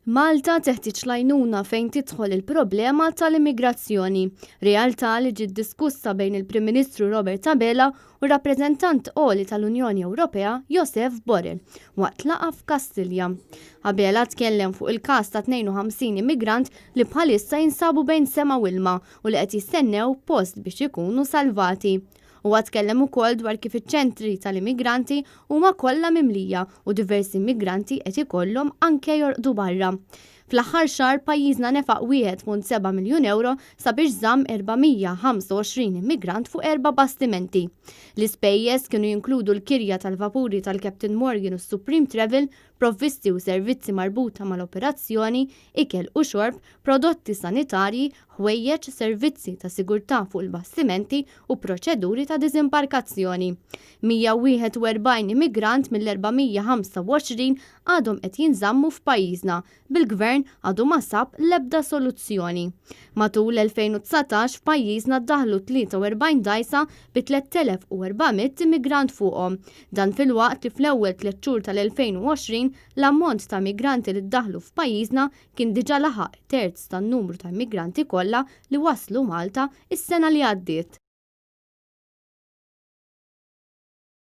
Malta teħtieġ l-għajnuna fejn tidħol il-problema tal-immigrazzjoni, realtà li ġiet diskussa bejn il-Prim Ministru Robert Abela u r-Rappreżentant Għoli tal-Unjoni Ewropea Josef Borrell waqt laqgħa f'Kastilja. Abela tkellem fuq il-każ ta' 52 immigrant li bħalissa jinsabu bejn sema u ilma u li qed jistennew post biex ikunu salvati. Huwa tkellem ukoll dwar kif iċ-ċentri tal-immigranti huma kollha mimlija u diversi immigranti qed ikollhom anke jorqdu barra. Fl-aħħar xahar pajjiżna nefaq 1.7 miljun ewro sabiex żamm 425 immigrant fuq erba' bastimenti. L-ispejjeż kienu jinkludu l-kirja tal-vapuri tal-Captain Morgan u s-Supreme Travel, provvisti u servizzi marbuta mal-operazzjoni, ikel u xorb, prodotti sanitarji, ħwejjeġ, servizzi ta' sigurtà fuq il-bastimenti u proċeduri ta' diżimbarkazzjoni. 141 immigrant mill-425 għadhom qed jinżammu f'pajjiżna, bil-Gvern għadu ma sab l-ebda soluzzjoni. Matul l-2019 f'pajjiżna ddaħħlu 43 dgħajsa bi 3,400 immigrant fuqhom. Dan filwaqt li fl-ewwel tliet xhur tal-2020 l-ammont ta' immigranti li ddaħħlu f'pajjiżna kien diġà laħaq terz tan-numru ta' immigranti kollha li waslu Malta s-sena li għaddiet.